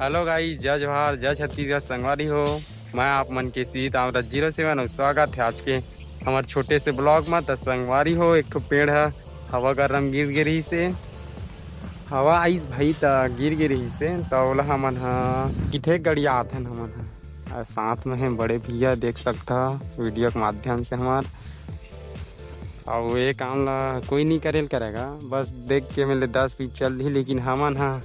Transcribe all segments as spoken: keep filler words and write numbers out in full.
Hello guys, जय जोहार, जय छत्तीसगढ़। संगवारी हो, मैं आप मन के सीत आमरत जीरो सेवन अउ स्वागत है आज के हमर छोटे से vlog में। त संगवारी हो, एक ठो पेड़ है, हवा गरम गिर गे रहिस हे, हवा आइस भाई, त गिर गे रहिस हे, त ओला हमन ह किथे गड़िया आथन हमन ह। अउ साथ में है बड़े भैया, देख सकता वीडियो के माध्यम से हमार। अउ ये काम ला कोई नहीं करेल करेगा, बस देख के मेले दस बीच चल दी, लेकिन हमन ह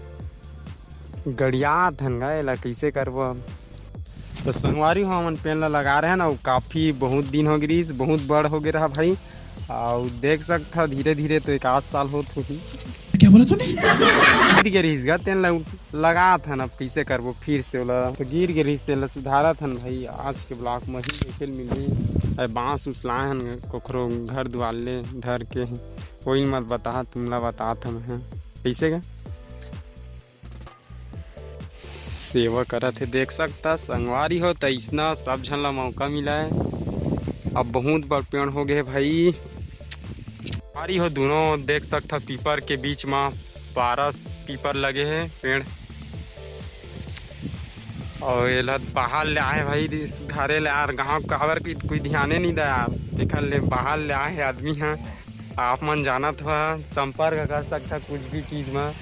गड़ियात हन गा, एला कइसे करबो अब? तो संगवारी हो, हमन पेड़ ला लगा रहे हन, अउ काफ़ी बहुत दिन हो गे रहिस, बहुत बड़ हो गे रहा भाई। अउ देख सकथा धीरे धीरे तो एक आध साल होत होही। क्या बोला तूने? गिर गे रहिस गा, तेन ला उठ-, लगात हन, अब कइसे करबो फिर से ओला। तो गिर गे रहिस, तेन ला सुधारत हन भाई। आज के vlog में ही देखे ल मिलही। अरे बांस उस लाए हन कोखरो घर दुआर ले धर के, कोई मत बता, तुमला बतात हन। कइसे गा? सेवा करत हे, देख सकता संगवारी हो, त अइसना सब झन ला मौका मिला है। अब बहुत बड़ पेड़ हो गए भाई। संगवारी हो, दोनों देख सकता पीपर के बीच में पारस पीपर लगे है पेड़। अउ एला बाहर ले आए भाई, सुधारे ले यार, गाँव काबर की कोई ध्याने नहीं दा यार, तेखर ले बाहर ले आए है आदमी ह। आप मन जानत हो, संपर्क कर सकता कुछ भी चीज में।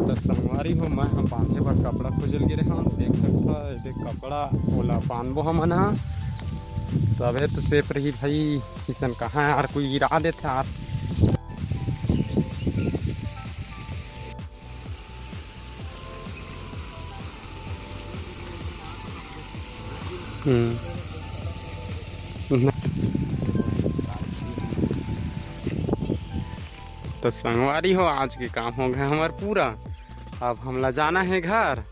तो संगवारी हो, मैं हम बांधे बर कपड़ा खोजल गे रहे हन, देख सकता एदे कपड़ा ओला बांधबो हमन ह, तभे तो सेफ रही भाई। किसन कहाँ यार, कोई गिरा देथे यार। हम्म। तो संगवारी हो, आज के काम हो गए हमार पूरा। अब हमला जाना है घर।